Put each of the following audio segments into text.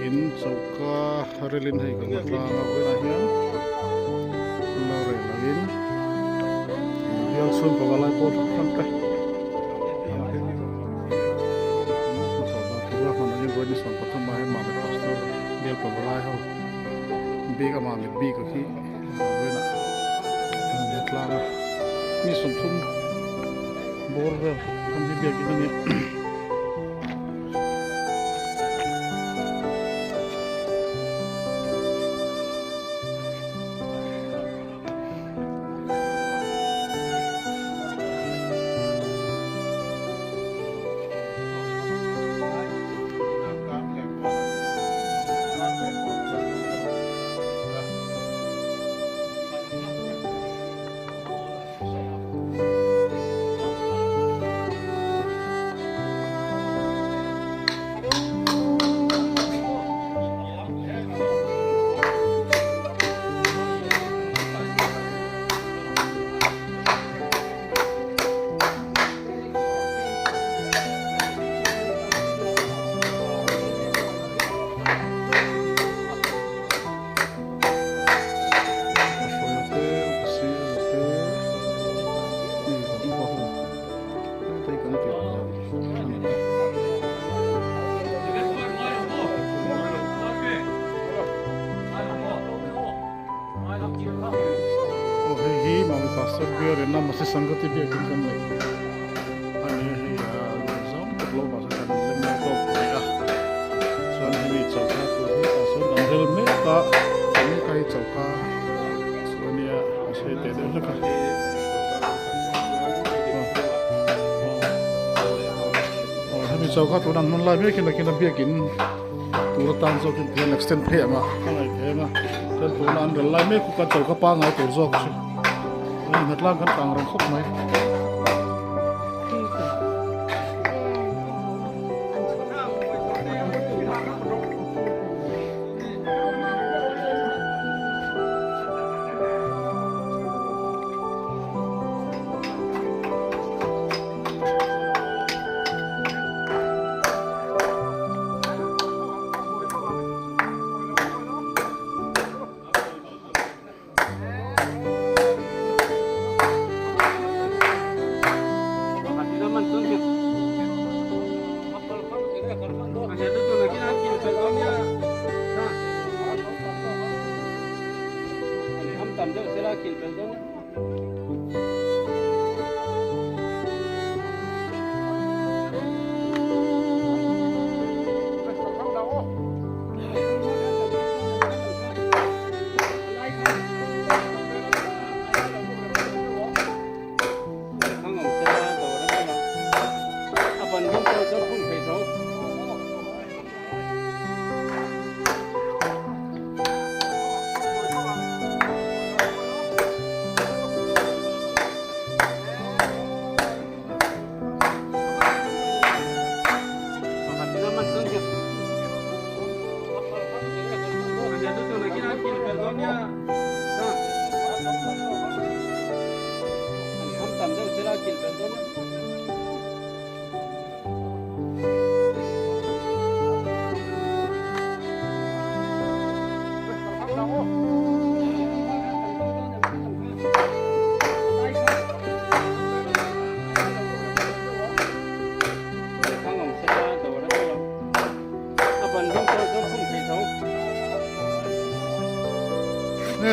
In choka relin hei kan tlang a vawiinah hian la reh loin bial chhung pavalai pawh hrang hrang te hnathawh dan tur a hman angin vawiin ni 13 ah hian mahni pastor bial pavalai ho bik a mahni bik a khi vawiinah an la tlang a mi 30 bawr vel an hi biakin a nia. A hruaia te a sir a te hei kan upa ho hei kan tih a ni e. Aw hei hi Mami Pastor Biarin a Masi Sangati biakin kan neih a ni a hei a zawng tak lo mahse kan lem lai tawk pui a chuan hemi choka tur hi tah sawn kan rel mek a mek a hei choka chu a nia a sei teh deuh hlek a aw hemi choka tur an hman lai mek hi nakin a biakin tur atan zawkin tihian extend phei ang a a ngaih theih ang a chuan tuna an rel lai mek khu kan choka pangngai tur zawk chu a inhnatlang kan tang reng khawp mai.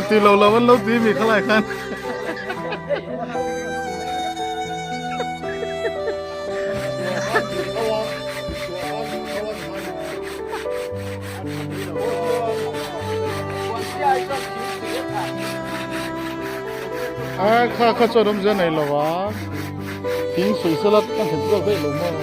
Ti lo lo an lo ti mi khalai khan. A kha kha chuan awmzia nei lo a thing suih sela a nghet zawk daih lo maw.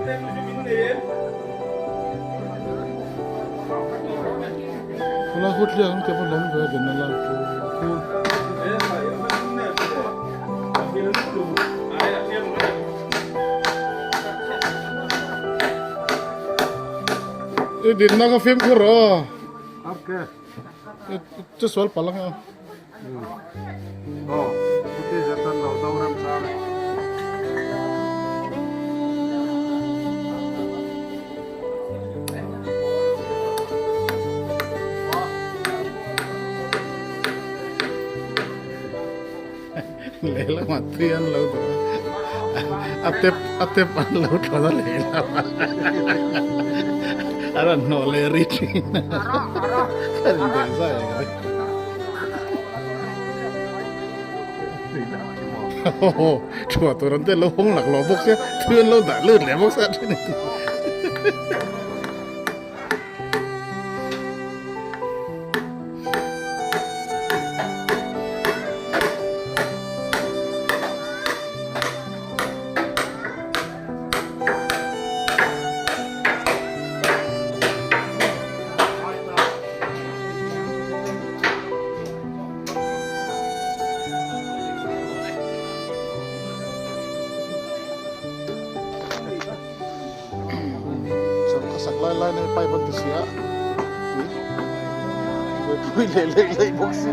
Khawlai hut hliah ang tih a va lawm ve den a la khu. I dinna ka fimkhur rawh aw. Che sual palh ang a. Aw, puti zet an lo do rem chang e. Lehlamah tui an lo duh a, a tep a tep an lo thawn a lehlamah a rawn hnawh leh ri thin a, ka inbeih zai ang ri. Aw thuah tur an te lo hawng laklawh bawk sia, tui an lo dah lut leh bawk sia thin. Chawlh sak lai lai nei pipe an ti si a tui buaipui leh leh leh bawk si.